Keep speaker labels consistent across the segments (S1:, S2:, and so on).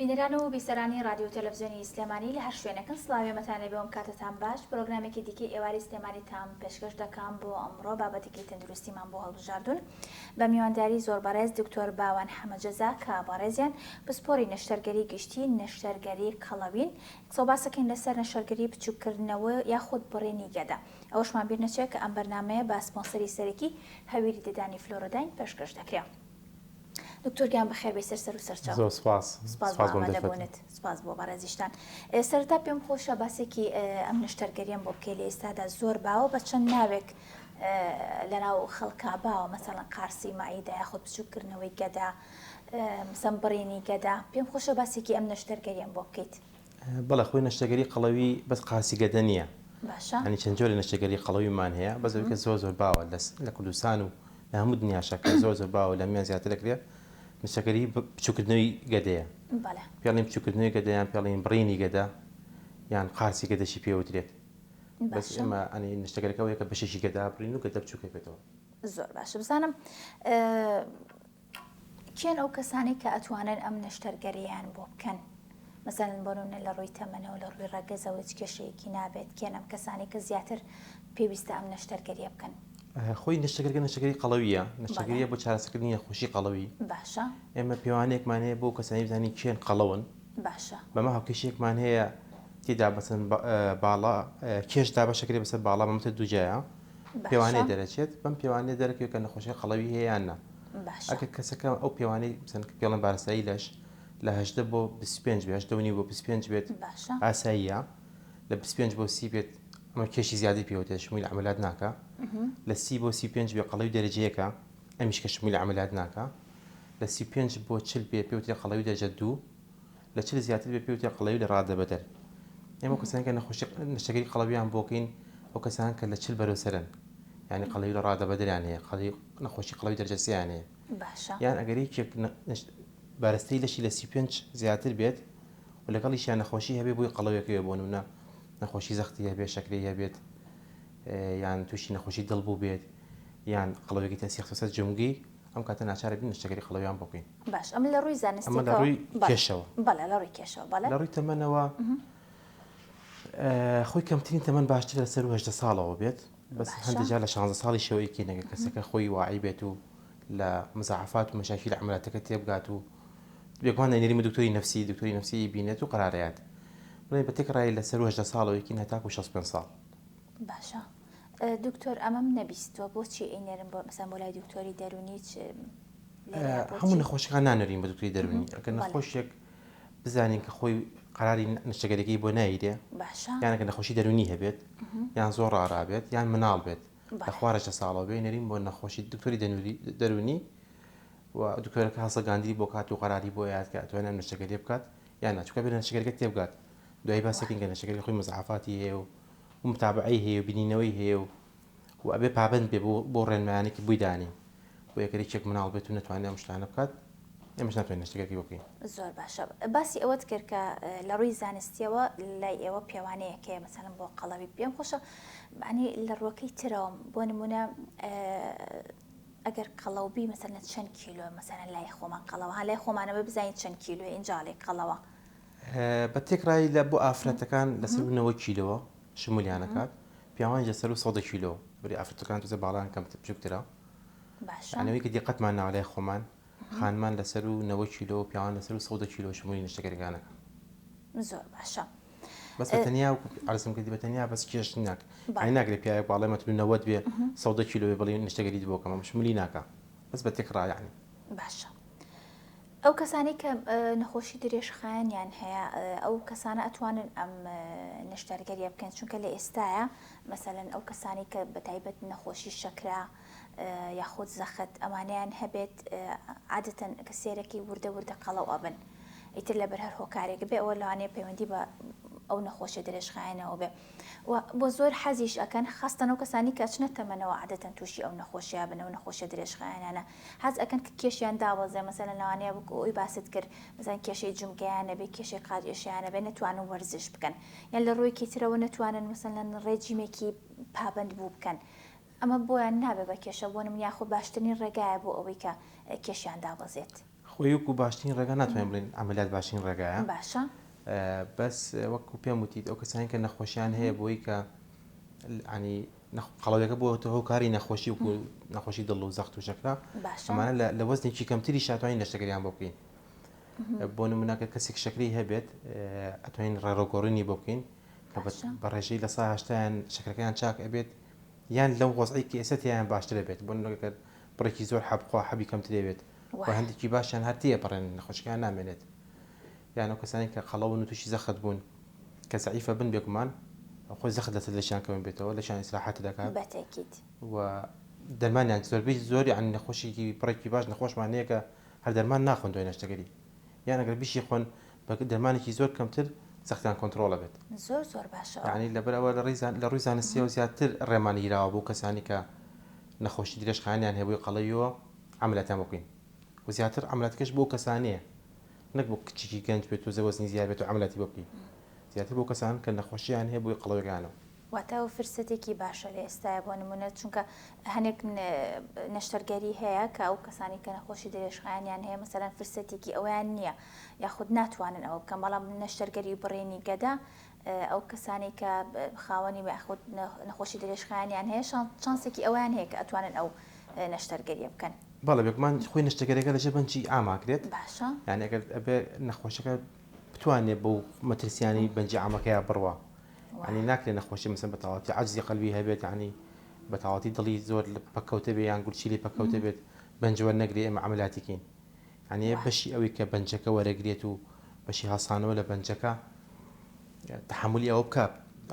S1: بینەران و بیسەرانی ڕادیۆ و تەلەفزیۆنی سلێمانی لە هەر شوێنێکن سڵاوی ئێمەتان لێبێ و کاتتان باش پرۆگرامێکی دیکەی ئێوارەی سلێمانیتان پێشکەش دەکەم بۆ ئەمڕۆ بابەتێکی تەندروستیمان بۆ هەڵبژاردوون بە میوانداری زۆر بەڕێز دکتۆر باوان حەمە جەزا کە بەڕێزیان پسپۆری نەشتەرگەری گشتی نەشتەرگەری قەڵەوین قسە و باسەکەین لەسەر نەشتەرگەری بچووککردنەوە یاخود بڕینی گەدە ئەوەشمان بیر نەچێت کە ئەم بەرنامەیە بە سپۆنسەری سەرەکی هەویری ددانی فلۆرۆداین پێشکەش دەکرێت. دکتۆر گیان بەخێر بێی سەر سەر و سەرچاو.
S2: زۆر سپاس.
S1: سپاس بۆ ئامادەبوونت. سپاس بۆ بەڕێزیشتان. سەرەتا پێم خۆشە باسێکی ئەم نەشتەرگەریەم بۆ بکەی لە ئێستادا زۆر باوە بە چەند ناوێک لەناو خەڵکا باوە مەسەڵەن قارسی مەعیدە یاخود بچووککردنەوەی گەدە مەسەن بڕینی گەدە پێم خۆشە باسێکی ئەم نەشتەرگەریەم بۆ بکەیت.
S2: بەڵێ خۆی نەشتەرگەری قەڵەوی بەس قارسی گەدە نییە.
S1: باشە.
S2: یانی چەند جۆرە نەشتەرگەری قەڵەویمان هەیە بەس ئەوەی کە زۆر زۆر باوە لە کوردستان و لە هەموو دنیاشا کە زۆر زۆر باوە لە هەموویان زیاتر دەکرێ نەشتەرگەری بچووکردنەوەی گەدەیە.
S1: بەڵێ.
S2: پێڵین بچووکردنەوەی گەدە یان پێڵین بڕینی گەدە یان قارسی گەدەشی پێ وترێت. بەس
S1: باشە.
S2: ئێمە ئەنی نەشتەرگەرەکە ئەوەیە کە بەشێکی گەدە بڕین و گەدە بچووک بێتەوە.
S1: زۆر باشە بزانم کێن ئەو کەسانەی کە ئەتوانن ئەم نەشتەرگەرییان بۆ بکەن؟ مەسەلەن بۆ نمونە لە ڕووی تەمەنەوە لە ڕووی ڕەگەزەوە هیچ کێشەیەکی نابێت کێن ئەم کەسانەی کە زیاتر پێویستە ئەم نەشتەرگەریە بکەن؟
S2: خۆی نەشتەرگەریەکە نەشتەرگەری قەڵەوییە،
S1: بەڵێ.
S2: نەشتەرگەریە بۆ چارەسەرکردنی نەخۆشی قەڵەوی.
S1: باشە.
S2: ئێمە پێوانەیەکمان هەیە بۆ کەسانی بزانین کێن قەڵەون.
S1: باشە.
S2: بەمە هاوکێشەیەکمان هەیە تێدا مەسەلەن باڵا کێش دابەشەکرێ بەسەر باڵا بە مەتر دووجایە.
S1: باشە.
S2: پێوانەیە دەرەچێت بەم پێوانەیە دەرەکەوێت کە نەخۆشەکە قەڵەوی هەیە یان نا.
S1: باشە.
S2: ئەگەر کەسەکە ئەو پێوانەی مەسەلەن کە پێڵێن بارستایی لەش لە 18 بۆ 25 بێت 18 و نیو بۆ 25 بێت
S1: باشە.
S2: ئاساییە لە 25 بۆ 30 بێت ئەمە کێشی زیادەی پێوە دێت شمولی عەمەلات ناکا لە 30 بۆ 35 بێ قەڵەوی دەرەجە یەکە ئەمیش کە شمولی عەمەلات ناکا لە 35 بۆ 40 بێ پێوترێ قەڵەوی دەرەجە دوو لە 40 زیاتر بێ پێوترێ قەڵەوی لە ڕادەبەدەر ئێمە ئەو کەسانە کە نەخۆشی نەشتەرگەری قەڵەویان بۆکەین ئەو کەسانە کە لە 40 بەرەو سەرن یانی قەڵەوی لە ڕادەبەدەریان هەیە قەڵەوی نەخۆشی قەڵەوی دەرەجە سێیان هەیە
S1: باشە.
S2: یان ئەگەر یەکێک بارستەی لەشی لە 35 زیاتر بێت و لەگەڵیشیان نەخۆشی هەبێ بۆی قەڵەوێکەوە بۆ نمونە نەخۆشی زەختی هەبێت شەکرەی هەبێت یان تووشی نەخۆشی دڵ بوو بێت یان قەڵەوێکی تەسی خستە سەر جومگەی ئەم کاتە ناچارە بین نەشتەرگەری قەڵەویان بۆ بکەین.
S1: باش ئەمە لە ڕووی
S2: ئەمە لە
S1: زانستیەکەوە
S2: ڕووی
S1: بەڵێ
S2: کێشەوە.
S1: بەڵێ لە ڕووی کێشەوە بەڵێ.
S2: لە ڕووی تەمەنەوە خۆی کەمترین تەمەن باشترە لە سەروو 18 ساڵەوە بێت بەس
S1: باشە.
S2: هەندێک جار لە 16 ساڵیشەوە یەکێ نەگە کەسەکە خۆی واعی بێت و لە مزاعفات و مەشاکیل عەمەلاتەکە تێبگات و بێگومان دەینێرین بۆ دکتۆری نەفسی دکتۆری نەفسی بینێت و قەرارەیات بڵێن بە تێکڕای لە سەروو 18 ساڵەوە یەکین هەتاکو 65 ساڵ.
S1: باشە دکتۆر ئەمەم نەبیستوە بۆچی ئەینێرن بۆ مەسەلەن بۆ لای دکتۆری دەرونی چ لێرەیا
S2: هەموو
S1: بۆچی؟
S2: نەخۆشەکان نانێرین بۆ دکتۆری دەرونی ئەگەر
S1: بەڵێ.
S2: نەخۆشێک بزانین کە خۆی قەراری نەشتەرگەریەکەی بۆ نایرێ
S1: باشە.
S2: یان ئەگەر نەخۆشی دەرونی هەبێت یان زۆر ڕارا بێت یان مناڵ بێت لە
S1: بەڵێ.
S2: خوار 18 ساڵەوە بێ نێرین بۆ نەخۆشی دکتۆری دەرونی و دکتۆرەکە هەڵسەگاندنی بۆ کات و قەراری بۆ یاد کە ئەتوانێت ئەم نەشتەرگەریە بکات یان نا چونکە بێ نەشتەرگەریەکە تێبگات دوایی باسەکەین کە نەشتەرگەری خۆی مزعافاتی هەیە و متابعەی هەیە و بینینەوەی هەیە و و ئەبێ پابەند بێ بۆ بۆ ڕێنمایانێکی بۆی دانێین بۆ ئەگەر یەکێک مناڵ بێت و نەتوانێت ئەم شتانە بکات ئێمەش ناتوانین نەشتەرگەری بۆ بکەین.
S1: زۆر باشە باسی ئەوەت کرد کە لە ڕووی زانستیەوە لای ئێوە پێوانەیەک هەیە مەسەلەن بۆ قەڵەوی پێم خۆشە یانی لە ڕووەکەی ترەوە بۆ نمونە ئەگەر قەڵەو بی مەسەلەن چەند کیلۆ مەسەلەن لای خۆمان قەڵەوە ها لای خۆمانەوە بزانین چەند کیلۆ ئینجا قەڵەوە.
S2: بە تێکڕایی لە بۆ ئافرەتەکان لە سەروو 90 کیلۆوە شمولیان ئەکات پیاوانیش لە سەروو 100 کیلۆ بەری ئافرەتەکان تۆزێ باڵایان کەمتر بچووکترە
S1: باشە
S2: یانی ئەوەی کە دیقەتمان ناوە لای خۆمان خانمان لە سەروو 90 کیلۆ پیاوان لە سەروو 100 کیلۆ شمولی نەشتەرگەریەکان ئەکەن.
S1: زۆر باشە.
S2: بەس بە تەنیا وەکو عەرزم کردی بە تەنیا بەس کێش ناک
S1: بەڵێ.
S2: یانی ناکرێ پیاوێک باڵای مەتر و 90 بێ 100 کیلۆ بێ بڵێ نەشتەرگەریت بۆ کەم ئەمە شمولی ناکا بەس بە تێکڕا یانی.
S1: باشە ئەو کەسانەی کە نەخۆشی درێژخایەنیان هەیە ئەو کەسانە ئەتوانن ئەم نەشتەرگەریە بکەن چونکە لە ئێستاە مەسەلەن ئەو کەسانی کە بە تایبەت نەخۆشی شەکرە یاخود زەخت ئەمانەیان هەبێت عادەتەن کە سێرەکی وردە وردە قەڵەو ئەبن ئیتر لەبەر هەر هۆکارێک بێ ئەوە لەوانەیە پەیوەندی بە ئەو نەخۆشیە درێژخایەنەوە بێ و بۆ زۆر حەزیش ئەکەن خاستەن ئەو کەسانی کە ئەچنە تەمەنەوە عادەتەن تووشی ئەو نەخۆشیە بن ئەو نەخۆشیە درێژخایەنانە حەز ئەکەن کە کێشیان دابەزێ مەسەلەن لەوانەیە وەکو ئەوی باست کرد مەسەلەن کێشەی جومگەیان نەبێ کێشەی قاچ ئێشەیان نەبێ نەتوانن وەرزش بکەن یان لە ڕوویەکی ترەوە نەتوانن مەسەلەن ڕێجیمێکی پابەند بوو بکەن ئەمە بۆیان نابێ بە کێشە بۆ نمونە یاخود باشترین ڕێگایە بۆ ئەوەی کە کێشیان دابەزێت.
S2: خۆی وەکو باشترین ڕێگا ناتوانین بڵێین عەمەلیات باشترین ڕێگایە.
S1: باشە.
S2: بەس وەکو پێم وتیت ئەو کەسانی کە نەخۆشیان هەیە بۆی کە ینی قەڵەویەکە بۆ هۆکاری نەخۆشی وەکو نەخۆشی دڵ و زەخت و شەکرە ئەمانە لە وەزنێکی کەمتری شاتوانین نەشتەگەریان بۆ بکەین بۆ نمونەکە کەسێک شەکری هەبێت ئەتوانین ڕێڕۆگۆڕینی بۆ بکەین کە بە ڕێژەی لە سا هەشتایان شەکرەکەیان چاک ئەبێت یان لەو وەزعی کە ئێستا تیایان باشترە بێت بۆ نمونەکە بڕێکی زۆر حەب خوا حەبی کەمترێ بێت و هەندێکی باشیان هەر تێپەڕێن نەخۆشەکەیان نامێنێت یان ئەو کەسانی کە قەڵەون و تووشی زەخت بوون کە زەعیفە بن بێگومان خۆی زەخت لەسەر لەشیان کەم بێتەوە لەشیان ئیسراحەت دەکات
S1: بەتەکید
S2: و دەرمانیان زۆربەی زۆر یان نەخۆشیکی بڕێکی باش نەخۆشمان هەیە کە هەر دەرمان ناخۆن دوای نەشتەگەری یان ئەگەر بیشی خۆن بە دەرمانێکی زۆر کەمتر زەختیان کۆنترۆڵ ئەبێت.
S1: زۆر زۆر باشە ئەوە.
S2: یانی لەبەرئەوە لە ڕێی لە ڕووی زانستیەوە زیاتر ڕێمان گیراوە بۆ کەسانی کە نەخۆشی درێژخایەنیان هەیە بۆی قەڵەویەوە عەمەلیاتیان بۆ بکەین و زیاتر عەمەلیاتەکەش بۆ کەسانەیە نەک بۆ کچێکی گەنج بێت و وەزنی زیاد بێت و عەمەلیاتی بۆ بکەین زیاتر بۆ کەسان کە نەخۆشیان هەیە بۆی قەڵەویەکانەوە.
S1: واتە ئەوە فرسەتێکی باشە لە ئێستایا بۆ نمونە چونکە هەنێک نەشتەرگەری هەیە کە ئەو کەسانی کە نەخۆشی درێژخایەنیان هەیە مەسەلەن فرسەتێکی ئەویان نییە یاخود ناتوانن ئەوە بکەن بەڵام نەشتەرگەری بڕینی گەدە ئەو کەسانی کە خاوەنی یاخود نەخۆشی درێژخایەنیان هەیە چانسێکی ئەویان هەیە کە ئەتوانن ئەو نەشتەرگەریە بکەن.
S2: بەڵێ بێگومان خۆی نەشتەرگەریەکە لەژێر بەنجی عام ئەکرێت
S1: باشە
S2: یانی ئەگەر ئەبێ نەخۆشەکە بتوانێت بەو مەترسیانی بەنجی عامەکەیا بڕوا ینی ناکرێت نەخۆشی مەسەن بە تەواوەتی عەجزی قەلبی هەبێت ینی بە تەواوەتی دڵی زۆر پەکەوتە بێ یان گورچیلی پەکەوتە بێت بەنج وەرنەگرێ ئێمە عەمەلیاتی کەین یعنی بەشی ئەوەی کە بەنجەکە وەرەگرێت و بەشی هەڵسانەوە لە بەنجەکە تحملی ئەوە بکە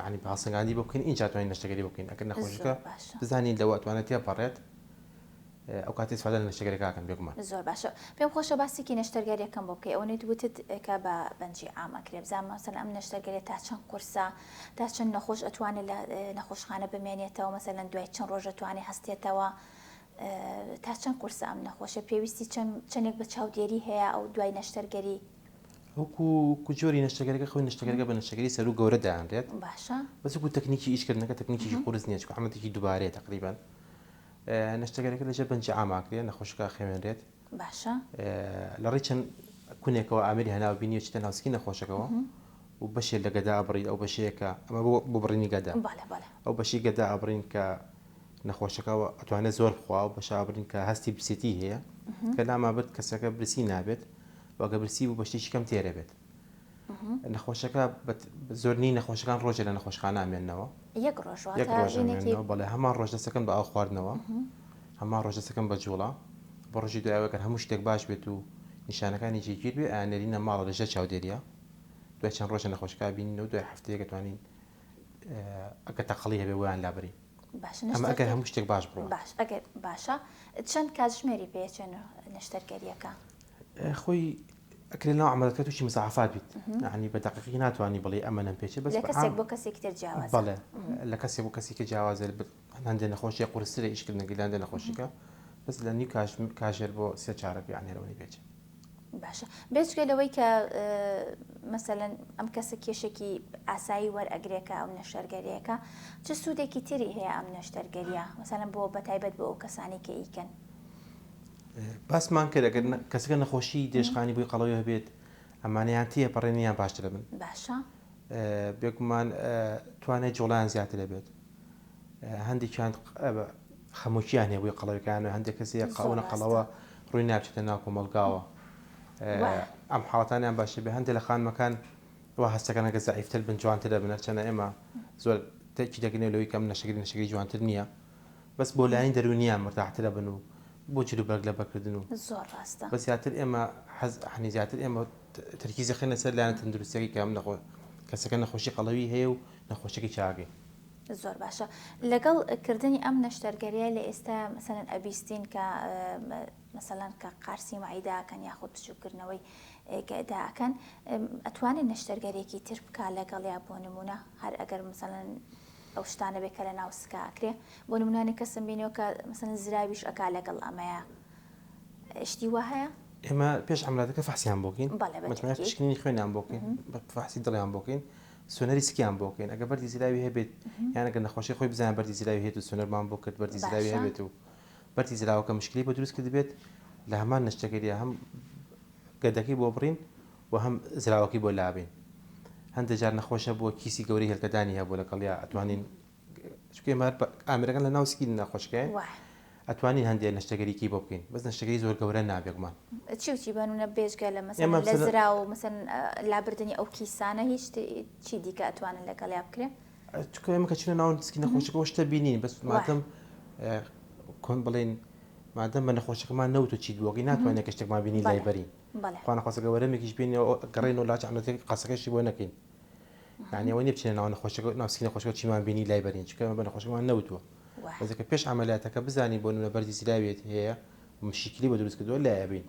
S2: ینی هەڵسەنگاندی بۆ بکەین ئینجا توانین نەشتەگەری بکەین ئەگەر نەخۆشەکە بزانین لەوە ئەتوانێت تێپەڕێت ئەو کاتە ئیسفادە لە نەشتەرگەریەکە ئەکەن بێگومان.
S1: زۆر باشە پێم خۆشە باسێکی نەشتەرگەریەکەم بۆ بکەی ئەوەنەی وتت کە بە بەنجی عام ئەکرێ بزانم مەسەلەن ئەم نەشتەرگەریە تا چەند قورسە تا چەند نەخۆش ئەتوانێت لە نەخۆشخانە بمێنێتەوە مەسەلەن دوای چەند ڕۆژ ئەتوانێت هەستێتەوە تا چەند قورسە ئەم نەخۆشە پێویستی چەند چەندێک بە چاودێری هەیە ئەو دوای نەشتەرگەری
S2: وەکو وەکو جۆری نەشتەرگەریەکە خۆی نەشتەرگەریەکە بە نەشتەرگەری سەروو گەورە دانرێت
S1: باشە
S2: بەس وەکو تەکنیکی ئیشکردنەکە تەکنیکێکی قورس نییە چونکە عەمەلیاتێکی دووبارەیە تەقریبەن نەشتەرگەریەکە لەژێر بەنجی عام ئاکرێ، نەخۆشەکە ئەخەوێنرێت.
S1: باشە.
S2: لە ڕێی چەند کونێکەوە ئامێری هەناو بینی ئەچێتە ناو سکی نەخۆشەکەوە و بەشێ لە گەدە ئەبڕی ئەو بەشەیە کە ئەمە بۆ بۆ بڕینی گەدە.
S1: بەڵێ بەڵێ.
S2: ئەو بەشی گەدە ئەبڕین کە نەخۆشەکە ئەتوانێت زۆر بخوا و بەشە ئەبڕین کە هەستی برسێتی هەیە کە لاما برد کەسەکە برسی نابێت و ئەگەر برسی بوو بە شتێکی کەم تێرە بێت. نەخۆشەکە زۆرنی نەخۆشەکان ڕۆژێ لە نەخۆشخانە ئەمێنەوە
S1: یەک ڕۆژ
S2: یەک ڕۆژ ئەمێنەوە بەڵێ هەمان ڕۆژ دەستەکەن بە ئاو خواردنەوە هەمان ڕۆژ دەستەکەن بە جوڵە بۆ ڕۆژی دوایەوە گەر هەموو شتێک باش بێت و نیشانەکانی جێگیر بێ ئەیاننێرینە ماڵە لەژێر چاودێریە دوای چەند ڕۆژە نەخۆشەکە بینینەوە دوای هەفتەیەک ئەتوانین ئەگەر تەقەڵی هەبێ بۆیان لابەرین
S1: باشە
S2: ئەمە ئەگەر هەموو شتێک باش بڕوا
S1: باش ئەگەر باشە چەند کاتژمێری پێچێن نەشتەرگەریەکە
S2: خۆی ئەکرێ لەناو عەمەلەکە تووشی مزاعەفات بیت یعنی بە دەقیقی ناتوانانی بڵێ ئەمە نەم پێچێ بەس
S1: لە کەسێک بۆ کەسێکی تر جیاوازە
S2: بەڵێ لە کەسێک بۆ کەسێکی جیاوازە هەندێک نەخۆشی قورسترە ئیشکردنەکەی لە هەندێک نەخۆشیکە بەس لە نیو کاژێر بۆ سێ چارەک یان هەرەوەنی پێچێ
S1: باشە بێجگە لەوەی کە مەسەلەن ئەم کەسە کێشێکی ئاسایی وەرئەگرێکە ئەم نەشتەرگەریەکە چ سوودێکی تری هەیە ئەم نەشتەرگەریە مەسەلەن بۆ بەتایبەت بۆ ئەو کەسانی کە ئیکەن
S2: باسمان کرد ئەگەر کەسەکە نەخۆشی درێژخانی بووی قەڵەوی هەبێت ئەمانەیان تێپەڕێن یان باشترە بن
S1: باشە
S2: بێگومان توانای جوڵیان زیاتر دەبێت هەندێکیان خەمۆکیان هەیە بۆی قەڵەوەکان و هەندێک کەسی قەونە قەڵەوە ڕووی ناچێتە ناو کۆمەڵگاوە ئەم حاڵەتانیان باشە بێ هەندێک لە خانمەکان وا هەستەکەن ئەگەر زەعیفتر بن جوانتر دەبن هەرچەنە ئێمە زۆر تەکی دەگرین لەوەی کەم نەشەگری نەشەگری جوانتر نییە بەس بۆ لایەنی دەروونیان مرتاحترە بن و بۆ جلوبەرگ لەبەرکردن و
S1: زۆر ڕاستە.
S2: بەس زیاتر ئێمە حەز حەنی زیاتر ئێمە تەرکیز دەخەینە سەر لایەنە تەندروستیەکەی کە ئەم نەخۆ کەسەکە نەخۆشی قەڵەوی هەیە و نەخۆشیەکەی چاکەین.
S1: زۆر باشە لەگەڵ کردنی ئەم نەشتەرگەریە لە ئێستا مەسەلەن ئەبیستین کە مەسەلەن کە قارسی مەعیدە ئەکەن یاخود بچووکردنەوەی گەدە ئەکەن ئەتوانێت نەشتەرگەریەکی تر بکا لەگەڵیا بۆ نمونە هەر ئەگەر مەسەلەن ئەو شتانە بێ کە لە ناو سکا ئەکرێ بۆ نمونە هەنێ کەسم بینیوە کە مەسەلەن زراویش ئەکا لەگەڵ ئەمەیە شتی وا هەیە؟
S2: ئێمە پێش عەمەلیاتەکە فەحسیان بۆ بکەین
S1: بەڵێ بە
S2: مەجموعەی
S1: تەئکید.
S2: پشکنینی خوێنیان بۆ بکەین فەحسی دڵیان بۆ بکەین سۆنەری سکیان بۆ بکەین ئەگەر بەردی زراوی هەبێت یان ئەگەر نەخۆشی خۆی بزانێت بەردی زراوی هەیە و سۆنەرمان بۆ کرد بەردی زراوی
S1: باشە.
S2: هەبێت و بەردی زراوەکە مشکلەی بۆ دروست کردبێت لە هەمان نەشتەرگەریە هەم گەدەکەی بۆ بڕین و هەم زراوەکەی بۆ لابین. هەندێک جار نەخۆش هەبووە کیسی گەورەی هێلکەدانی هەبوو لەگەڵیا ئەتوانین چونکە ئێمە هەر ئامێرەکان لە ناو سکی نەخۆشەکەین وایە. ئەتوانین هەندێک نەشتەگەریی بۆ بکەین بەس نەشتەگەری زۆر گەورە نا بێگومان.
S1: چی و چی بەنونە بێجگە لە مەسەلەن ئێمە لە زراو و مەسەلەن لابردنی ئەو کیسانە هیچ چی دیکە ئەتوانن لەگەڵیا بکرێ؟
S2: چونکە ئێمە کە چینە ناو سکی نەخۆشەکە شتە بینین بەس مادەم کۆن بڵێن مادەم بە نەخۆشەکەمان نەوتو چیت بۆگەی ناتوانێت کە شتێکمان بینی لای بەرین خوا نەخواستە وەرەمێکیش بینەوە گەڕێنەوە لاچ عەمەلیاتەکە قاسەکەشی بۆ نەکەین یعنی ئەوە نیە بچینە ناو نەخۆشەکە ناو سکی نەخۆشەکە چیمان بینی لای بەرین چونکە ئێمە بە نەخۆشەکەمان نەوتووە بەس کە پێش عەمەلیاتەکە بزانین بۆ نمونە بەردی زراوێت هەیە مشکلی بۆ دروست کردووە لای ئەبین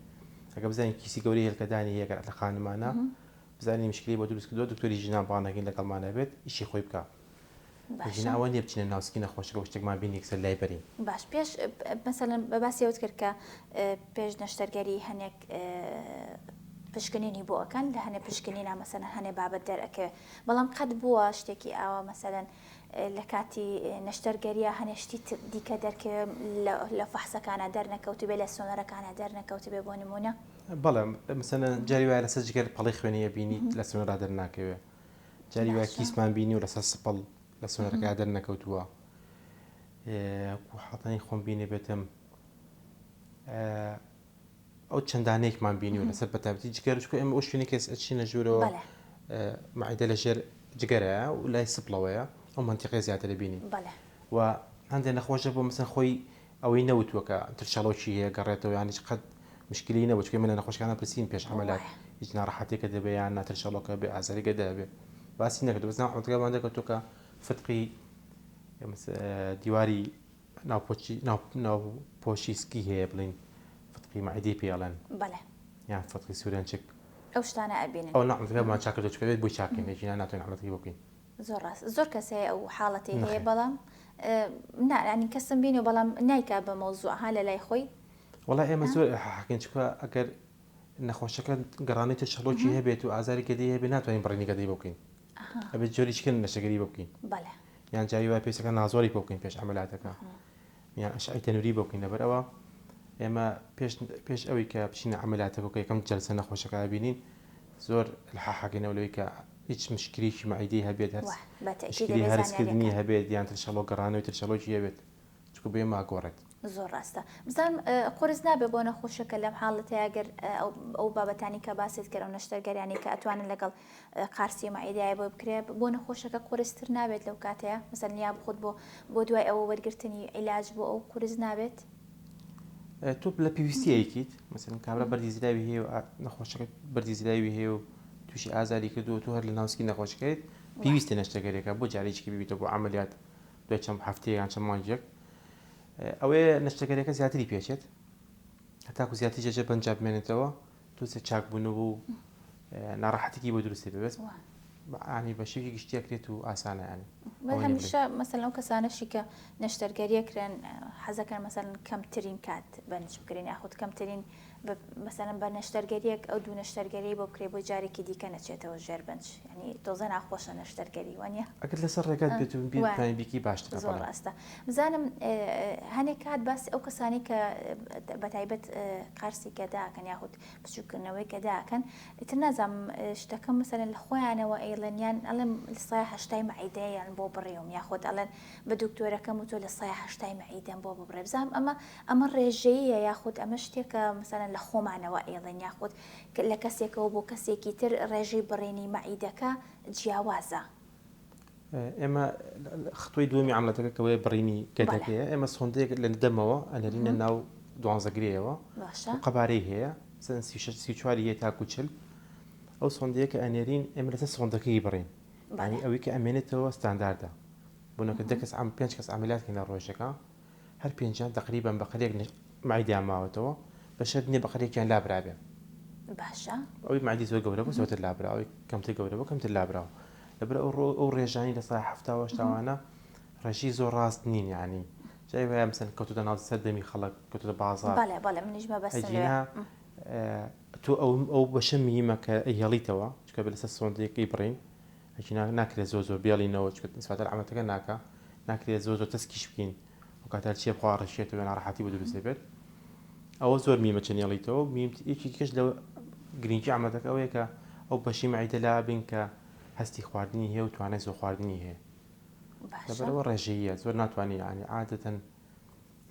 S2: ئەگە بزانین کیسی گەورەی هێلکەدانی هەیە لە خانمانە بزانین مشکلی بۆ دروست کردووە دکتۆری ژنان بانگەکەین لەگەڵمان بێت ئیشی خۆی بکا باشە ئەوە نیە بچینە ناو سکی نەخۆشەکە و شتێکمان بینی یەکسەر لای بەرین.
S1: باش پێش مەسەلەن بە باسی ئەوت کرد کە پێش نەشتەرگەری هەنێک پشکنینی بۆ ئەکەن لە هەنێ پشکنینا مەسەلەن هەنێ بابەت دەرئەکەوێ بەڵام قەت بووە شتێکی ئاوا مەسەلەن لە کاتی نەشتەرگەریە هەنێ شتی دیکە دەرکەوێ لە فەحسەکانە دەرنەکەوتبێ لە سۆنەرەکانە دەرنەکەوتبێ بۆ نمونە؟
S2: بەڵێ مەسەلەن جاری وایە لەسەر جگەر پەڵەی خوێنی ئەبینیت لە سۆنەرا دەرناکەوێ جاری وایە کیسمان بینی و لەسەر سپڵ لە سۆنەرەکە دەرنەکەوتووە وەکو حاڵەتانی خۆم بینێ بێتم ئەو چەندانەیەکمان بینیوە لەسەر بەتابەتی جگەر چکە ئێمە ئەو شوێنی کەس ئەچینە ژوورەوە مەعیدە لە ژێر جگەرەیە و لای سپڵەوەیە ئەو منتیقەی زیاتر بینی و هەندێک نەخۆشە بۆ مەسەن خۆی ئەوەی نەوتووە کە ترشەڵۆکی هەیە گەڕێتەوە یان هیچ قەت مشکلی نەبوو چونکە ئێمە لە نەخۆشەکانە پرسین پێش عەمەلات هیچ ناڕەحەتێکە دەبێ یان نا ترشەڵۆکە بێ ئازاری گەدە هەبێ باسی نەکردو بەس ناو عەمەلاتەکەمان دەرکەوتووە کە فتقی دیواری ناوپۆچی ناو ناوپۆشی سکی هەیە بڵین فتقی مەعیدەی پێ ئەڵێن
S1: بەڵێ
S2: یان فتقی سورێنچک
S1: ئەو شتانە ئەبینن
S2: ئەو ناو عەمەلاتەکەمان چاک کردووە چونکە بێت بۆی چاک کەین ئەگینا ناتوانین عەمەلاتەکەی بۆ بکەین
S1: زۆر ڕاست زۆر کەس هەیە ئەو حاڵەتەی هەیە بەڵام نا ینی کەسم بینی بەڵام نایکا بە مەوزوع ها لە لای خۆی.
S2: وەڵا ئێمە زۆر حەقین چکە ئەگەر نەخۆشەکە گەڕانەی تر شەڵۆکی هەبێت و ئازاری گەدەی هەبێت ناتوانین بڕینی گەدەی بۆ بکەین ئەبێت جۆری چکن نەشەگەری بۆ بکەین یان جاری وای پێویستەکە نازۆری بۆ بکەین پێش عەمەلاتەکە یان ئەشعەی تەنوری بۆ بکەین لەبەر ئەوە ئێمە پێش پێش ئەوەی کە بچینە عەمەلاتەکە کە یەکەم جەلسە نەخۆشەکە بینین زۆر الحاحەکەینەوە لەوەی کە هیچ مشکلێکی مەعیدەی هەبێت هەر مشکلی هەرسکردنی هەبێت یان ترشەڵۆک گەڕانەوەی ترشەڵۆکی هەبێت چونکە بۆ ئێمە ئەگۆڕێت.
S1: زۆر ڕاستە. بزانم قورس نابێ بۆ نەخۆشەکە لەم حاڵەتەیا گەر ئەو بابەتانی کە باست کرد ئەو نەشتەرگەریانەی کە ئەتوانن لەگەڵ قارسی مەعیدایە بۆی بکرێ بۆ نەخۆشەکە قورستر نابێت لەو کاتەیە مەسەلەن یا بخود بۆ بۆ دوای ئەوە وەرگرتنی عیلاج بۆ ئەو قورس نابێت؟
S2: تۆ لە پێویستی ئەیکیت مەسەلەن کابرا بەردی زراوی هەیە و نەخۆشەکە بەردی زراوی هەیە و تووشی ئازاری کردووە تۆ هەر لە ناوسکی نەخۆشەکەیت پێویستە نەشتەرگەریەکە بۆ جارێکی ببیتەوە بۆ عەمەلیات دوای چەند هەفتەیە یان چەند مانگێک ئەوەیە نەشتەرگەریەکە زیاتری پێچێت هەتاکو زیاتر جێجێ بەنجا بمێنێتەوە تۆزێ چاکبوونەوە و ناڕەحەتێکی بۆ دروست دەبێت بەس ینی بە شێوەیەکی گشتی ئەکرێت و ئاسانە ینی
S1: بەس هەمیشە مەسەلەن ئەو کەسانەشی کە نەشتەرگەریە کرێن حەزەکەن مەسەلەن کەمترین کات بەنج بکرێن یاخود کەمترین مەسەلەن بە نەشتەرگەریەک ئەو دوو نەشتەرگەری بۆ بکرێ بۆی جارێکی دیکە نەچێتەوە ژێر بەنج ینی تۆزە ناخۆشە نەشتەرگەری وانە
S2: ئەگەر لەسەر ڕێگات بێت و بتوانین بیکی باشترە
S1: زۆر ڕاستە بزانم هەنێک کات باسی ئەو کەسانی کە بەتایبەت قارسی گەداکەن یاخود بچووکردنەوەی گەداکەن ئیتر نازانم شتەکە مەسەلەن لە خۆیانەوە ئەیڵێن یان ئەڵێن لە سای هەشتای مەعیدەیان بۆ بڕیوم یاخود ئەڵێن بە دکتۆرەکەم وتووە لە سای هەشتای مەعیدەم بۆ ببڕێ بزانم ئەمە ئەمە ڕێژەییە یاخود ئەمە شتێکە مەسەلەن لە خۆمانەوە ئەیڵێن یاخود لە کەسێکەوە بۆ کەسێکی تر ڕێژەی بڕینی مەعیدەکە جیاوازە.
S2: ئێمە خطوەی دووەمی عەمەلاتەکە کە وەیە بڕینی گەدەکەیە ئێمە سۆندەیەک لە دەمەوە ئەنەرینە ناو دوانزەگرێیەوە قەبارەی هەیە سەن 36 34 هەیە تاکو 40 ئەو سۆندەیە کە ئەنێرین ئێمە لەسەر سۆندەکەی بڕین ینی ئەوەی کە ئەمێنێتەوە ستانداردە بوونەکە دە کەس عام پێنج کەس عەمەلیات کەین لە ڕۆژەکە هەر پێنجیان تەقریبەن بەقەرێک مەعیدەیان ماوەتەوە بە شەرت نییە بەقەرێکیان لابرابێ.
S1: باشە.
S2: ئەوەی مەعیدەی زۆر گەورە بوو زۆرتر لابرا ئەوەی کەمتر گەورە بوو کەمتر لابراوە لەبەر ئەو ڕۆ ئەو ڕێژانی لە سای حەفتا و هەشتاوانە ڕێژەی زۆر ڕاست نین یانی جای وایە مەسەن کەوتۆتە ناو سەر دەمی خەڵک کەوتۆتە بازاڕ
S1: بەڵێ بەڵێ منیش مەبەستم لەوێ.
S2: ئەگینا تۆ ئەو ئەو بەشە مهمە کە ئەیهێڵیتەوە چونکە بە لەسەر سۆندەیەک بڕین ئەگینا ناکرێت زۆر زۆر بێڵینەوە چونکە ئیسفادە لە عەمەلەکە ناکا ناکرێت زۆر زۆر تەسکیش بکەین ئەو کاتە هەرچیە بخوا ڕشێتەوە ناڕەحەتی بۆ دروست دەبێت ئەوە زۆر میمە چەند هێڵیتەوە میم یەکێکیش لە گرنگی عەمەلاتەکە ئەوەیە کە ئەو بەشی مەعیدە لابین کە هەستی خواردنی هەیە و توانای زۆر خواردنی هەیە.
S1: باشە.
S2: لەبەرئەوە ڕێژەییە زۆر ناتوانانی یانی عادەتەن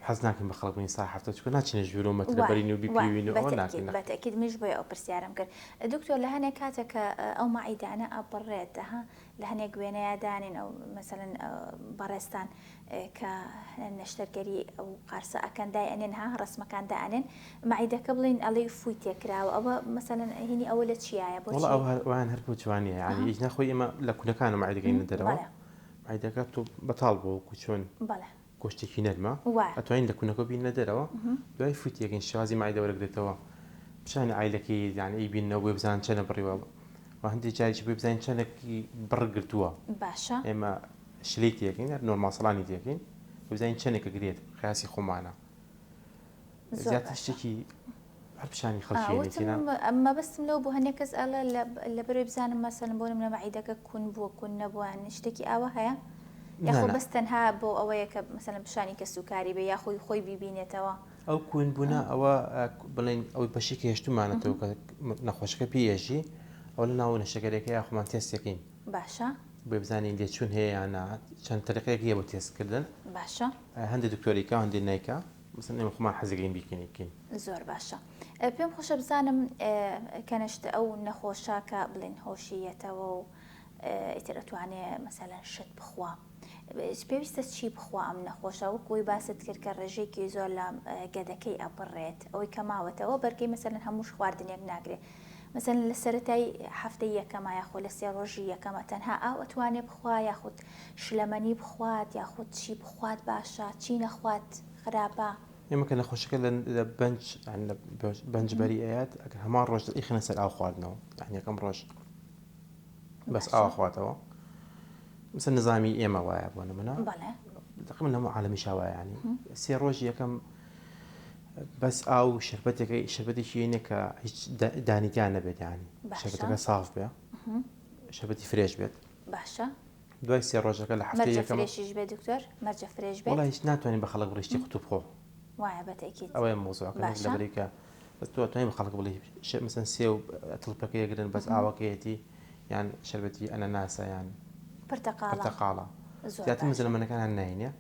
S2: حەز ناکەین بە خەڵک بڵێین سا هەفتە چونکە ناچینە ژوورەوە مەترە
S1: وایە
S2: بەرین و
S1: وایە
S2: بیپێوین و ئەوە
S1: بەتەئکید
S2: ناکەین نەخێر.
S1: بەتەئکید منیش بۆیە ئەو پرسیارەم کرد دکتۆر لە هەنێک کاتە کە ئەو مەعیدانە ئەبڕێت ها لە هەنێک وێنەیا دانێن ئەو مەسەلەن بەڕێزتان کە نەشتەرگەری ئەو قارسە ئەکەن دای ئەنێن ها ڕەسمەکان دائەنێن مەعیدەکە بڵێن ئەڵێی فووی تێکراوە ئەوە مەسەلەن هینی ئەوە لە چیایە
S2: وەڵا
S1: بۆچی
S2: ئەوە هەر ئەوان هەر بۆ جوانیە یانی
S1: ئەها
S2: هیچ ناخۆی ئێمە لە کونەکانە مەعیدەکەی دەرەوە
S1: بەڵێ
S2: مەعیدەکە تۆ بەتاڵ بووە وەکو چۆن
S1: بەڵێ
S2: گۆشتێکی نەرمە
S1: وایە.
S2: ئەتوانین لە کونەکە بیننە دەرەوە دوای فوتیەکەین شێوازی مەعیدە وەرەگرێتەوە پیشانی عایلەکەی یانی ئەیبیننەوە بۆی بزانن چەنە بڕیوە و هەندێک جاریش بۆی بزانین چەنێکی بڕ گرتووە
S1: باشە.
S2: ئێمە شلەی تێکەین هەر نۆرماڵ سەڵانی تێکەین بزانین چەنێکە گرێت قیاسی خۆمانە
S1: زۆر
S2: زیاتر
S1: باشە.
S2: شتێکی هەر پیشانی خەڵکی
S1: وتم
S2: هێنێتینا.
S1: مەبەستم لەوە بوو هەنێک کەس ئەڵێ لەبەرەوەی بزانم مەسەلەن بۆ نمونە مەعیدەکە کون بووە کون نەبووە یان شتێکی ئاوا هەیە
S2: نا
S1: یاخۆ
S2: نا.
S1: بەس تەنها بۆ ئەوەیە کە مەسەلەن پیشانی کەسوکاری بێ یاخۆی خۆی بیبینێتەوە؟
S2: ئەو کون بوونە ئەوە بڵێن ئەوەی بەشی کە هێشتومانەتەوە کە نەخۆشەکە پێی ئێژی ئەوە لە ناو نەشتەرگەریەکە یاخۆمان تێستێکین
S1: باشە.
S2: بۆی بزانین لێچوون هەیە یان نا چەند تەریقەیەک هەیە بۆ تێستکردن
S1: باشە.
S2: هەندێک دکتۆر ئەیکا هەندێک نایکا مەسەلەن ئێمە خۆمان حەزەکەین بیکەین ئەیکەین.
S1: زۆر باشە پێم خۆشە بزانم کەنەشت ئەو نەخۆشە کە بڵێن هۆشی یەتەوە و ئیتر ئەتوانێ مەسەلەن شت بخوا پێویستە چی بخوا ئەم نەخۆشە وەک ئەوەی باست کرد کە ڕێژەیەکی زۆر لە گەدەکەی ئەبڕێت ئەوەی کە ماوەتەوە بەرگەی مەسەلەن هەمووش خواردنێک ناگرێ مەسەلەن لە سەرەتای هەفتەی یەکەما یاخۆ لە سێ ڕۆژی یەکەما تەنها ئاو ئەتوانێ بخوا یاخود شلەمەنی بخوات یاخود چی بخوات باشە چی نەخوات خراپە؟
S2: ئێمە کە نەخۆشەکە لە بەنج یان لە بەنج بەری ئەیات ئەگەر هەمان ڕۆژ ئیخنە سەر ئاو خواردنەوە یان یەکەم ڕۆژ بەس ئاوا خواتەوە مثل نظامی ئێمە وایە بۆ نمونە تقریبا لە هەموو عالەمیشا وایە ینی سێ ڕۆژ یەکەم بەس ئاو شربەتێکە شربەتێکی یەنێ کە هیچ دانی تیا نەبێت ینی شربەتەکە ساف بێ شربەتی fresh بێت
S1: باشە
S2: دوای سێ ڕۆژەکە لە هەفتەی یەکەم
S1: fresh یش بێ دکتۆر مەرجە fresh بێت
S2: وەڵا هیچ ناتوانین بە خەڵک بڵێ شتی قوتوو بخۆ
S1: وایە بەتەکید
S2: ئەوەیە مەوزوعەکە
S1: باشە
S2: لەبەرەی کە بەس تۆ ئەتوانی بە خەڵک بڵێ مەسەن سێو تڵپەکە یەگرن بەس ئاوەکەیەتی یان شەربەتی ئەنەناسە یان
S1: پرتەقاڵە
S2: پرتەقاڵە
S1: زۆر
S2: زیاتر
S1: باشە
S2: مزەلەمەنەکانیان ناینێ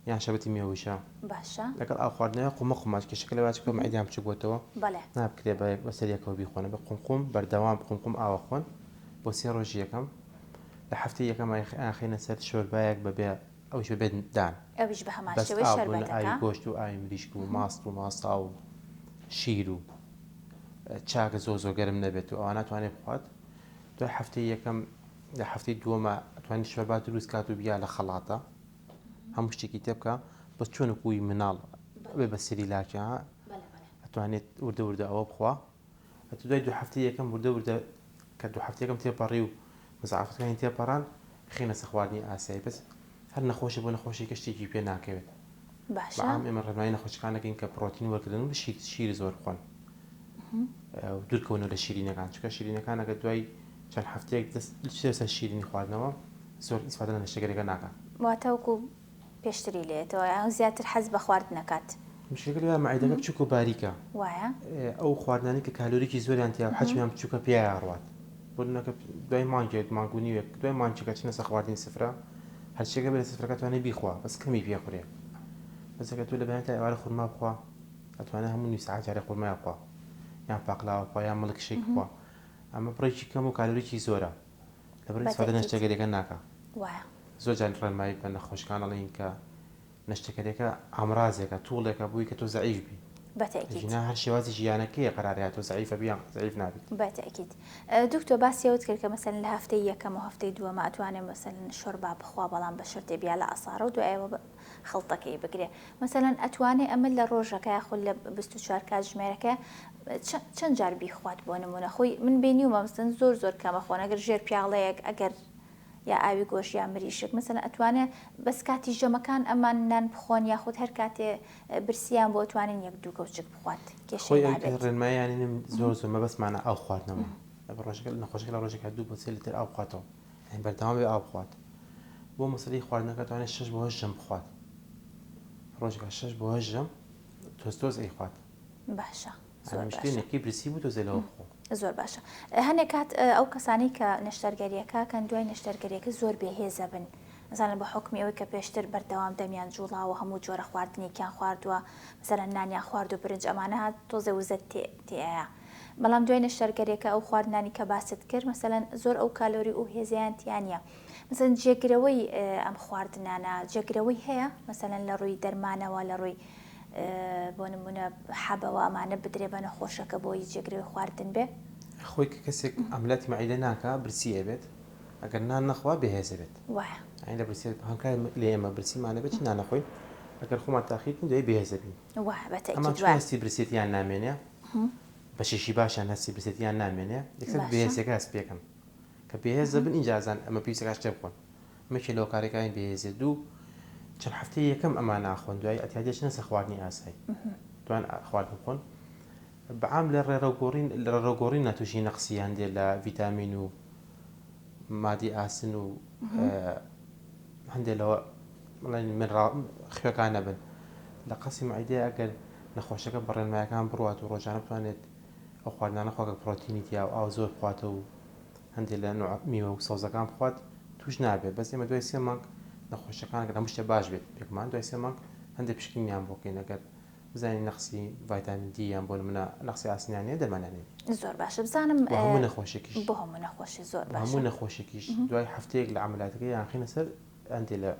S2: یان شەربەتی مێوژە
S1: باشە
S2: لەگەڵ ئاو خواردنەوە قومە قوماش کێشەکە لەوە چکە مەعیدیان بچوک بۆتەوە
S1: بەڵێ
S2: نابکرێ بە بەسەر یەکەوە بیخۆنە بە قومقوم بەردەوام قومقوم ئاوە خۆن بۆ سێ ڕۆژی یەکەم لە هەفتەی یەکەم ئاخینە سەر شۆربایەک بەبێ ئەویش بەبێ دان
S1: ئەویش بە هەمان
S2: بەس
S1: شێوەی
S2: ئاو بوون ئاوی
S1: شەربەتەکە
S2: گۆشت و ئاوی مریشک و ماست و ماساو و شیر و چاکە زۆر زۆر گەرم نەبێت و ئەوانە توانێت بخوات دوای هەفتەی یەکەم لە هەفتەی دووەمە ئەتوانی شۆربا دروست کات و بیا لە خەڵاتە هەموو شتێکی تێ بکە بەس چۆن وەکوی مناڵ بێ بە سریلاکە ئەتوانێت وردە وردە ئەوە بخوا ئەتو دوای دوو هەفتەی یەکەم وردە وردە کە دوو هەفتەی یەکەم تێپەڕی و مزعافەکانی تێپەڕان خێنە سەر خواردنی ئاسایی بەس هەر نەخۆشی بۆ نەخۆشی کە شتێکی پێ ناکەوێت
S1: باشە
S2: بەعام ئێمە ڕێنمایی نەخۆشەکان دەکەین کە پڕۆتین وەرگرن و شیر شیر زۆر بخۆن و دوورکەونەوە لە شیرینەکان چونکە شیرینەکان ئەگەر دوای چەند هەفتەیەک دەست بچێتە سەر شیرینی خواردنەوە زۆر ئیسفادە لە نەشتەرگەریەکە ناکات.
S1: واتە وەکو پێشتری لێیەتەوە یان زیاتر حەز بە خواردن ئەکات.
S2: مشکلەکە لەوەیە مەعیدەکە بچووک و باریکە.
S1: وایە.
S2: ئەو خواردنانەی کە کالۆریی زۆریان تیا و حەجمیان بچووکە پێیا ئەڕوات. بۆ نمونە کە دوای مانگێک مانگ و نیوێک دوای مانگێک ئەچنە سەر خواردنی سفرە هەرچیەکە بێ لە سفرەکە ئەتوانێ بیخوا بەس کەمی پێ خورێ. بەس ئەگەر تۆ لە بەیانی تا ئێوارە خورما بخوا ئەتوانێ هەموو نیو سەعات جارێ خورمایە بخوا یان پاقلاوە بخوا یان مڵک شەیک بخوا ئەمە بڕێکی کەم و کالۆریی زۆرە. لەبەر ئیسفادە
S1: بەتەئکید.
S2: نەشتەرگەریەکە ناکا.
S1: وایە.
S2: زۆر جار ڕێنمایی بە نەخۆشەکان ئەڵێین کە نەشتەرگەریەکە ئامرازێکە، tool ێکە بۆی کە تۆ زەعیف بی.
S1: بەتەئکید.
S2: ئەگینا هەر شێوازی ژیانەکەیە قەرارە یا تۆ زەعیف ئەبی یان زەعیف نابیت.
S1: بەتەئکید. دکتۆر باسی ئەوەت کرد کە مەسەلەن لە هەفتەی یەکەم و هەفتەی دووەما ئەتوانێ مەسەلەن شۆربا بخوا بەڵام بە شەرتێ بیا لە عەسارە و دوای ئەوە خڵتەکەی بگرێ. مەسەلەن ئەتوانێ ئەمە لە ڕۆژەکە یاخود لە 24 کاتژمێرەکە چەند جار بیخوات بۆ نمونە خۆی من بینیومە مەسەلەن زۆر زۆر کەمە خۆن ئەگەر ژێر پیاڵەیەک ئەگەر یا ئاوی گۆشت یا مریشک مەسەلەن ئەتوانێ بەس کاتی ژەمەکان ئەمان نان بخۆن یاخود هەر کاتێ برسیان بۆ ئەتوانن یەک دوو کەوچک بخوات کێشەی
S2: خۆی ئەوی کە
S1: نابێت.
S2: ڕێنماییانینم زۆر زۆر مەبەستمانە ئاو خواردنەوە ڕۆژەکە نەخۆشەکە لە ڕۆژێکا دوو بۆ سێ لیتر ئاو بخواتەوە یانی بەردەوام بێ ئاو بخوات بۆ مەسەلەی خواردنەکە توانێت شەش بۆ هەشت ژەم بخوات ڕۆژێکا شەش بۆ هەشت ژەم تۆز تۆز ئەیخوات
S1: باشە زۆر
S2: مشکلەی
S1: باشە.
S2: نەکەی برسی بوو تۆزێ لەوە بخۆ.
S1: زۆر باشە هەنێک کات ئەو کەسانەی کە نەشتەرگەریەکە کەن دوای نەشتەرگەریەکە زۆر بێهێزە بن مەسەلەن بە حوکمی ئەوەی کە پێشتر بەردەوام دەمیان جوڵاوە هەموو جۆرە خواردنێکیان خواردووە مەسەلەن نانیان خواردو برنج ئەمانە تۆزێ وزە تێیە بەڵام دوای نەشتەرگەریەکە ئەو خواردنانی کە باست کرد مەسەلەن زۆر ئەو کالۆری و هێزیان تیا نییە مەسەلەن جێگرەوەی ئەم خواردنانە جێگرەوەی هەیە مەسەلەن لە ڕووی دەرمانەوە لە ڕووی بۆ نمونە حەبەوە ئەمانە بدرێ بە نەخۆشەکە بۆی جێگرەوەی خواردن بێ؟
S2: خۆی کە کەسێک عەمەلیاتی مەعیدە ناکا برسی ئەبێت ئەگەر نان نەخوا بێهێز ئەبێت
S1: وایە
S2: یانی لە برسیەت هەنکای لێ ئێمە برسیمان ئەبێت چ نان نەخۆین ئەگەر خۆمان تاخیر بکەین دوایی بێهێز ئەبین
S1: وایە بە
S2: ئەمان
S1: تەئکید
S2: چون
S1: وایە
S2: هەستی برسێتیان نامێنێ بەشێکی باشیان هەستی برسێتیان نامێنێ یەکسەر
S1: باشە
S2: بێهێزیەکە هەست پێکەن کە بێهێز دەبن ئینجا ئەزان ئەمە پێویستە شتێ بخۆن ئەمە یەکێ لە هۆکارەکانی بێهێزیە دوو چەند هەفتەی یەکەم ئەمان ناخۆن دوای ئەتیادی ئەچنە سەر خواردنی ئاسایی دوان خواردن بخۆن بەعام لە ڕێڕەو گۆڕین لە ڕێڕەو گۆڕین ناتوشی نەقسی هەندێ لە ڤیتامین و مادی ئاسن و هەندێ لەوە بڵێن منراڵ خوێکان نەبن لە قەسی مەعیدەیە ئەگەر نەخۆشەکە بە ڕێنمایەکان بڕوات و ڕۆژانە بتوانێت ئەو خواردنانە خوا کە پرۆتینی تیا و ئاو زۆر بخواتەوە و هەندێک لە نوع میوە و سەوزەکان بخوات توش نابێت بەس ئێمە دوای سێ مانگ نەخۆشەکان گەر هەموو شتێ باش بێت پێکمان دوای سێ مانگ هەندێک پشکنینیان بۆ بکەین ئەگەر بزانین نەقسی ڤایتامین دی یان بۆ نمونە نەقسی ئاسنیان هەیە دەرمانیان هەیە.
S1: زۆر باشە بزانم
S2: بۆ هەموو نەخۆشێکیش
S1: بۆ هەموو نەخۆشی زۆر
S2: بۆ
S1: باشە
S2: هەموو نەخۆشێکیش دوای هەفتەیەک لە عەمەلیاتەکە یان خینە سەر هەندێ لە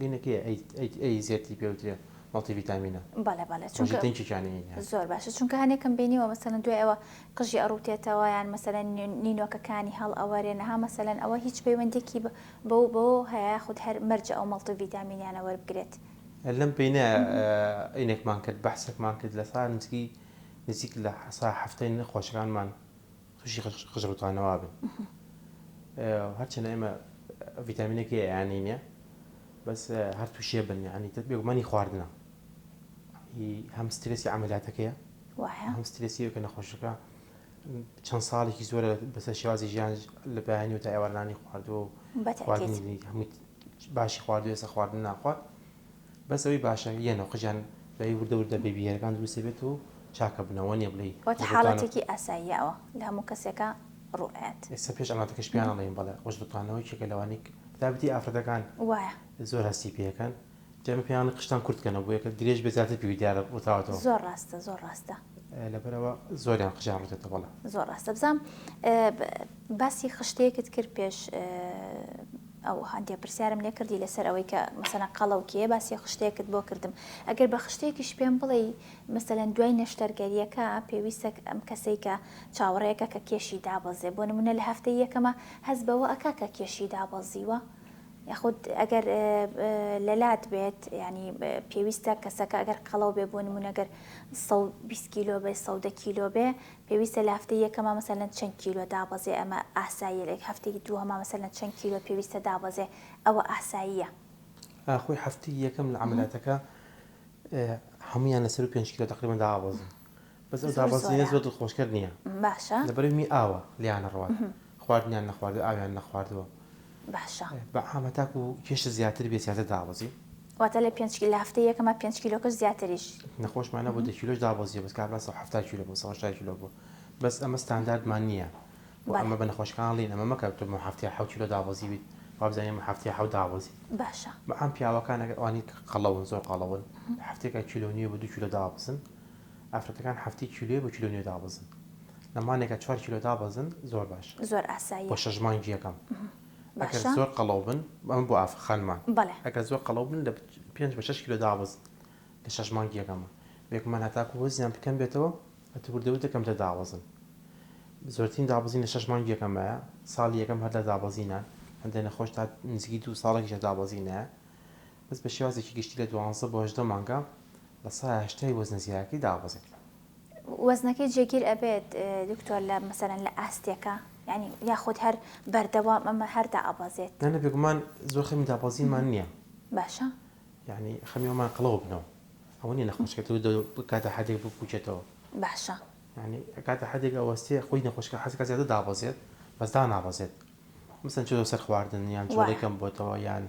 S2: ئینەکەیە ئەی ئەی ئەی زێتی پێ وترێ مەڵتی ڤیتامینە
S1: بەڵێ بەڵێ
S2: ڕۆژی
S1: چونکە
S2: تەنکێکیان ئەیین
S1: زۆر باشە چونکە هەنێکم بینیوە مەسەلەن دوای ئەوە قژی ئەڕوتێتەوە یان مەسەلەن نینۆکەکانی هەڵ ئەوەرێن ها مەسەلەن ئەوە هیچ پەیوەندیەکی بەو بەوە هەیە یاخود هەر مەرجە ئەو مەڵتی ڤیتامینیانە وەربگرێت؟
S2: لەم بەینە ئینێکمان کرد بەحسێکمان کرد لە سا نزیکی نزیک لە سا هەفتەی نەخۆشەکانمان تووشی قژ ڕوتانەوە بن هەرچەنە ئێمە ڤیتامینێکی ئەیانی نیە بەس هەر تووشێ بن یعنی بێگومانی خواردنە هەم سترێسی عملیاتەکەیە هەم سترێسی کە نەخۆشەکە چەند ساڵێکی زۆرە بەسەر شێوازی ژیان لە بەیانی و تا ئێوارانی خواردووە و خواردنی هەموو باشی خواردو ئێستا خواردن ناخوات بەس ئەوەی باشە یەنەوە قژیان دوایی وردە وردە بێبی هێرەکان دروست دەبێت و چاکە بنەوە نیە بڵێی
S1: واتە حاڵەتێکی ئاساییە ئەوە لە هەموو کەسێکا ڕوو ئەیات.
S2: ئێستا پێش ئەماتەکەش پێیان ئەڵێین بەڵێ قژ ڕوتانەوە یەکێکە لەوانەی بەتایبەتی ئافرەتەکان
S1: وایە
S2: زۆر هەستی پێ ئەکەن جا ئێمە پێیان ئەڵێین قژتان کورت کەنەوە بۆیە کە درێژ بێت زیاتر پێوی دیارە ڕوتاوەتەوە.
S1: زۆر ڕاستە زۆر ڕاستە.
S2: لەبەرئەوە زۆریان قژیان ڕوتێتەوە بەڵێ.
S1: زۆر ڕاستە بزانم باسی خشتەیەکت کرد پێش ئەو هەندێ پرسیارم لێ کردی لەسەر ئەوەی کە مەسەلەن قەڵەو کێیە باسی خشتەیەکت بۆ کردم ئەگەر بە خشتەیەکیش پێم بڵێی مەسەلەن دوای نەشتەرگەریەکە پێویستە ئەم کەسەی کە چاوەڕێکە کە کێشی دابەزێ بۆ نمونە لە هەفتەی یەکەمە هەست بەوە ئەکا کە کێشی دابەزیوە یاخود ئەگەر لەلات بێت ینی پێویستە کەسەکە ئەگەر قەڵەو بێ بۆ نمونە گەر 120 کیلۆ بێ 110 کیلۆ بێ پێویستە لە هەفتەی یەکەما مەسەلەن چەند کیلۆ دابەزێ ئەمە ئاساییە لە هەفتەی دووهەما مەسەلەن چەند کیلۆ پێویستە دابەزێ ئەوە ئاساییە.
S2: خۆی هەفتەی یەکەم لە عەمەلیاتەکە هەموویان لە سەروو پێنج کیلۆ تەقریبەن دابەزن بەس ئەو دابەزینە زۆر دڵخۆشکەر نییە
S1: باشە
S2: لەبەرئەوەی می ئاوە لێیان ئەڕوات خواردنیان نەخواردووە ئاویان نەخواردووە
S1: باشە
S2: بە عام هەتاکو کێشت زیاتر بێت زیاتر دابەزی.
S1: واتە لە پێنج لە هەفتەی یەکەما پێنج کیلۆکەش زیاتریش.
S2: نەخۆشمان هەبوو دە کیلۆش دابەزیوە بەس کابرا 170 کیلۆ بوو 180 کیلۆ بوو بەس ئەمە ستانداردمان نییە و ئەمە بە نەخۆشەکان ئەڵێین ئەمە مەکە تۆ بۆ هەفتەیە حەوت کیلۆ دابەزیویت وابزانی ئەمە هەفتەیە حەوت دابەزیت.
S1: باشە.
S2: بە عام پیاوەکان ئەگەر ئەوانەی کە قەڵەون زۆر قەڵەون لە هەفتەیەکا کیلۆ نیوە بۆ دوو کیلۆ دابەزن ئافرەتەکان هەفتەی کیلۆیە بۆ کیلۆ نیوە دابەزن لە مانگێکا چوار کیلۆ دابەزن زۆر باشە.
S1: زۆر ئاساییە.
S2: بۆ شەش مانگی یەکەم. ئەگەر زۆر قەڵەو بن ئەمە بۆ ئاف خانمان ئەگەر زۆر قەڵەو بن لە پێنج بە شەش کیلۆ دابەزن لە شەش مانگی یەکەمە بێگومان هەتاکو وەزنیان کەم بێتەوە ئەتو وردە وردە کەمتر دابەزن زۆرترین دابەزین لە شەش مانگی یەکەمایە ساڵی یەکەم هەر لە دابەزینان هەندێک نەخۆش تا نزیکی دوو ساڵێکیش لە دابەزینایە بەس بە شێوازێکی گشتی لە دوانزە بۆ هەژدە مانگە لە سا هەشتای وەزنە زیایەکەی دابەزێت.
S1: وەزنەکەی جێگیر ئەبێت دکتۆر لە مەسەلەن لە ئاستێکا یانی یاخود هەر بەردەوام ئەمە هەر دائەبەزێت؟
S2: نا نا بێگومان زۆر خەمی دابەزینمان نییە.
S1: باشە.
S2: یانی خەمی ئەومان قەڵەو بنەوە ئەوە نییە نەخۆشەکە بکاتە حەدێک بپوکێتەوە.
S1: باشە.
S2: یانی ئەکاتە حەدێک ئەوەستێ خۆی نەخۆشەکە حەزەکات زیاتر دابەزێت بەس دانابەزێت مەسەن چۆتەوە سەر خواردن یان جوڵەی کەم بۆتەوە یان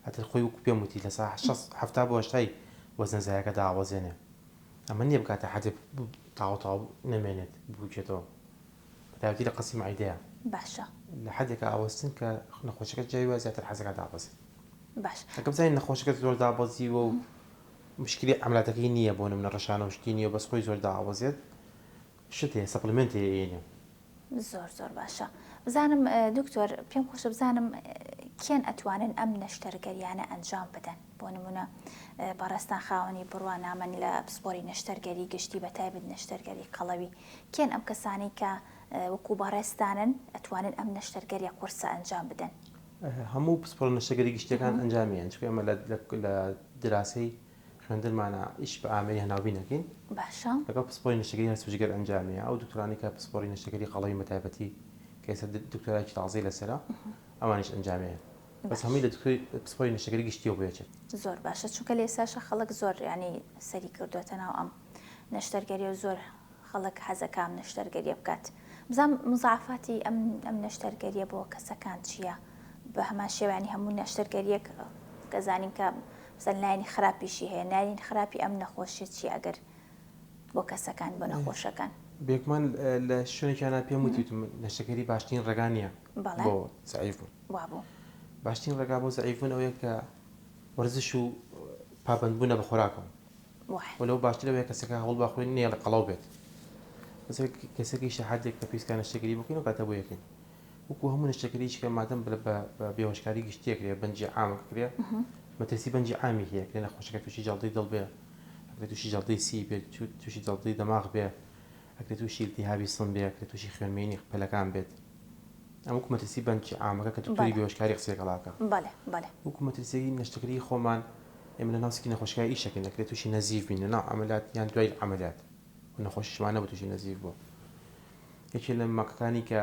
S2: ئەتر خۆی وەکو پێم وتی لە سا شەست حەفتا بۆ هەشتای وەزنە زایەکە دابەزێنێ. ئەمە نییە بکاتە حەدێک تاو تاو نەمێنێت ببوکێتەوە. تایبەتی لە قەسی مەعیدەیە.
S1: باشە.
S2: لە حەدێکا ئەوەستن کە نەخۆشەکە جاری وایە زیاتر حەزەکا دابەزێت.
S1: باشە.
S2: ئەگەر بزانین نەخۆشەکە زۆر دابەزیوە و مشکلی عەملاتەکەی نییە بۆ نمونە ڕەشانە و شتی نییە بەس خۆی زۆر دابەزێت شت هەیە supplement هەیە ئەیەنێ.
S1: زۆر زۆر باشە بزانم دکتۆر پێم خۆشە بزانم کێن ئەتوانن ئەم نەشتەرگەریانە ئەنجام بدەن بۆ نمونە بەڕێزتان خاوەنی بڕوانامەن لە پسپۆری نەشتەرگەری گشتی بە تایبەت نەشتەرگەری قەڵەوی کێن ئەم کەسانەی کە وەکو بەڕێزتانن ئەتوانن ئەم نەشتەرگەریە قورسە ئەنجام بدەن؟
S2: هەموو پسپۆڕە نەشتەرگەری گشتیەکان ئەنجامیان چونکە ئێمە لە دراسەی خوێندنمانە ئیش بە ئامێری هەناوبین ئەکەین.
S1: باشە.
S2: لەگەڵ پسپۆری نەشتەرگەری هەرس و جگەر ئەنجامیە ئەو دکتۆرانەی کە پسپۆری نەشتەرگەری قەڵەوین بە تایبەتی کە ئێستا دکتۆرایەکی تازەی لەسەرە ئەوانیش ئەنجامیان بەس هەمووی لە دکتۆری پسپۆری نەشتەرگەری گشتیەوە بۆ ئەچێت.
S1: زۆر باشە چونکە لە ئێستاشا خەڵک زۆر یانی سەری کردۆتە ناو ئەم نەشتەرگەریە و زۆر خەڵک حەزەکا ئەم نەشتەرگەریە بکات بزانم مزاعەفاتی ئەم ئەم نەشتەرگەریە بۆ کەسەکان چییە بە هەمان شێوە ینی هەموو نەشتەرگەریەک کەزانین کە مەسەلەن لایەنی خراپیشی هەیە لایەنی خراپی ئەم نەخۆشیە چییە ئەگەر بۆ کەسەکان بۆ نەخۆشەکان؟
S2: بێگومان لە شوێنێکیانە پێم وتی وتم نەشتەرگەری باشترین ڕێگا نییە بۆ زەعیف بوون
S1: وابوو
S2: باشترین ڕێگا بۆ زەعیف بوون ئەوەیە کە وەرزش و پابەندبوونە بە خۆراکەوە وە لەوە باشتر ئەوەیە کەسەکە هەوڵ با خۆی نەیەڵێ قەڵەو بێت بەس کەسەکەیشە حەدێک کە پێویست کا نەشتەرگەری بکەین ئەو کاتە بۆ یەکەین وەکو هەموو نەشتەرگەریی کە مادەم بە بێهۆشکاری گشتی ئەکرێ بەنجی عام ئەکرێ مەترسی بەنجی عامی هەیە ئەکرێ نەخۆشەکە تووشی جەڵدەی دڵ بێ ئەکرێ تووشی جەڵدەی سی بێت تووشی جەڵدەی دەماغ بێ ئەکرێ تووشی التهابی سم بێ ئەکرێ تووشی خوێنمەیینی پەلەکان بێت ئەم وەکو مەترسی بەنجی عامەکە کە دکتۆری بێهۆشکاری قسەی لەگەڵ ئەکا
S1: بەڵێ بەڵێ
S2: وەکو مەترسی نەشتەرگەری خۆمان ئێمە لەناو سکی نەخۆشخانە ئیش ئەکەین ئەکرێ تووشی نەزیف بین لەناو عەمەلیات یان دوای عەمەلیات و نەخۆشیشمان نەبوو تووشی نەزیف بوو یەکێ لە ماکەکانی کە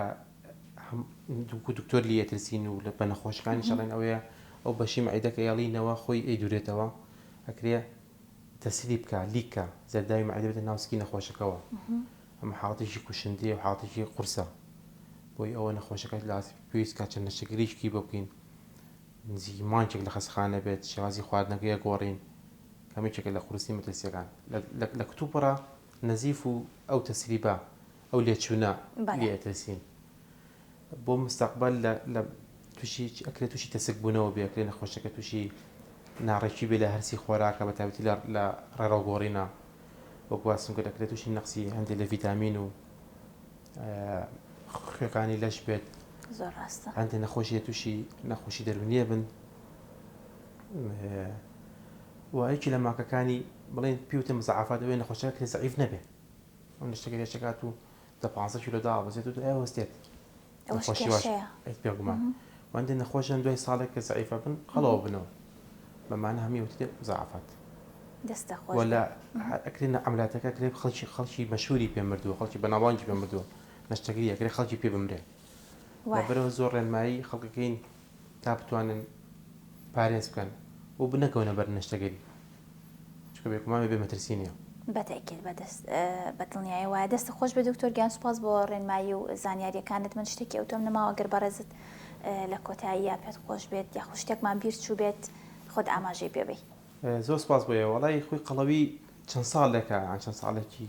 S2: وەکو دکتۆر لێی ئەترسین و بە نەخۆشەکانیش ئەڵێن ئەوەیە ئەو بەشی مەعیدە کە ئێڵینەوە خۆی ئەیدورێتەوە ئەکرێ تەسریب کا leak کا زەرداوی مەعیدە بێتە ناو سکی نەخۆشەکەوە ئەمە حاڵەتێکی کوشندەیە و حاڵەتێکی قورسە بۆی ئەوە نەخۆشەکە پێویست کا چەند نەشتەرگەریی بۆ بکەین نزیکی مانگێک لە خەستەخانە بێت، شێوازی خواردنەکەی ئەگۆڕین، ئەمە یەکێکە لە قورسترین مەترسییەکان. لە کتوپڕا نەزیف و ئەو تەسریبە، ئەو لێچوونە لێ ئەترسین. بۆ مستەقبەل لە تووشی ئەکرێ تووشی تەسکبوونەوە بێ، ئەکرێ نەخۆشەکە تووشی ناڕێکی بێ لە هەرسی خۆراکە بە تایبەتی لە ڕێڕەو گۆڕینە وەک باسم کرد ئەکرێ تووشی نەقسی هەندێک لە ڤیتامین و خوێکانی لەش بێت
S1: زۆر ڕاستە
S2: هەندێک نەخۆشی تووشی نەخۆشی دەروونیە بن و یەکی لە ماکەکانی بڵێن پیوتە مزعافات ئەوەیە نەخۆشەکە کرێ زەعیف نەبێ ئەو نەشتەگەریە چکات و دە پ کیلۆ دابەزێت و دوای وەستێت نەخۆشی واش بێگومان هەندێک نەخۆشن دوای ساڵێک کە زەعیفە بن قەڵەوە بنەوە بەمانە هەمی وترێ مزعافات
S1: دەستە خۆش
S2: ولا ئەکرێ عەمەلیاتەکە ئەکرێ خەڵکی خەڵکی مەشهوری پێ مردووە خەڵکی بەناوبانگی پێ مردووە نەشتەگری ئەکرێ خەڵکی پێ بمرێ لەبەرەوە زۆر ڕێنمایی خەڵکەکەین تا بتوانن پارێز بکەن و بنەکەونە بەر نەشتەگەری چونکە بێگومان بێ مەترسی نییە.
S1: بەتەئکید بەدەست بەدڵنیایی وایە دەستت خۆش بێت دکتۆر گیان سوپاس بۆ ڕێنمایی و زانیاریەکانت من شتێکی ئەوتۆم نەماوە گەر بەڕێزت لە کۆتاییە پێت خۆش بێت یاخود شتێکمان بیر چووبێت خۆت ئاماژەی پێ بەی.
S2: زۆر سوپاس بۆ ئێوە وەڵای خۆی قەڵەوی چەند ساڵێکە یان چەند ساڵێکی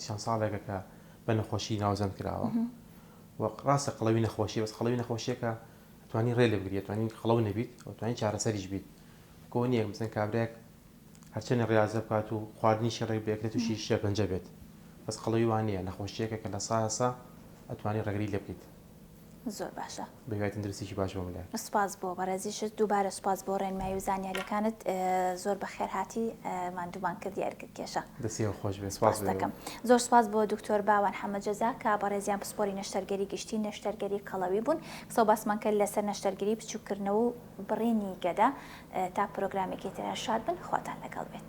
S2: چەند ساڵێکە کە بە نەخۆشی ناوزەند کراوە و ڕاستە قەڵەوی نەخۆشی بەس قەڵەوی نەخۆشیەکە توانی ڕێ لێ بگری توانی قەڵەو نەبیت و توانی چارەسەریش بیت کۆ نییە مثلەن کابرایەک هەرچەنێ ڕیازە بکات و خواردنیشی ڕێک بێ ئەکرێ تووشی شێرپەنجە بێت بەس قەڵەوی وا نییە نەخۆشیەکە کە لە ساسا ئەتوانی ڕێگری لێ بکەیت.
S1: زۆر باشە.
S2: بە هیوای تەندروستیکی باش بۆ ملایەک.
S1: سوپاس بۆ بەڕێزیشت دووبارە سوپاس بۆ ڕێنمایی و زانیاریەکانت زۆر بەخێر هاتی ماندوومان کردی ئەرکت کێشا.
S2: دەستی ئێوە خۆش بێت سوپاس بۆ
S1: دەکەم. زۆر سوپاس بۆ دکتۆر باوان حەمە جەزا کە بەڕێزیان پسپۆری نەشتەرگەری گشتی نەشتەرگەری قەڵەوی بوون قسەو باسمان کرد لەسەر نەشتەرگەری بچووککردنەوە و بڕینی گەدە تا پرۆگرامێکی تر هەر شاد بن خواتان لەگەڵ بێت.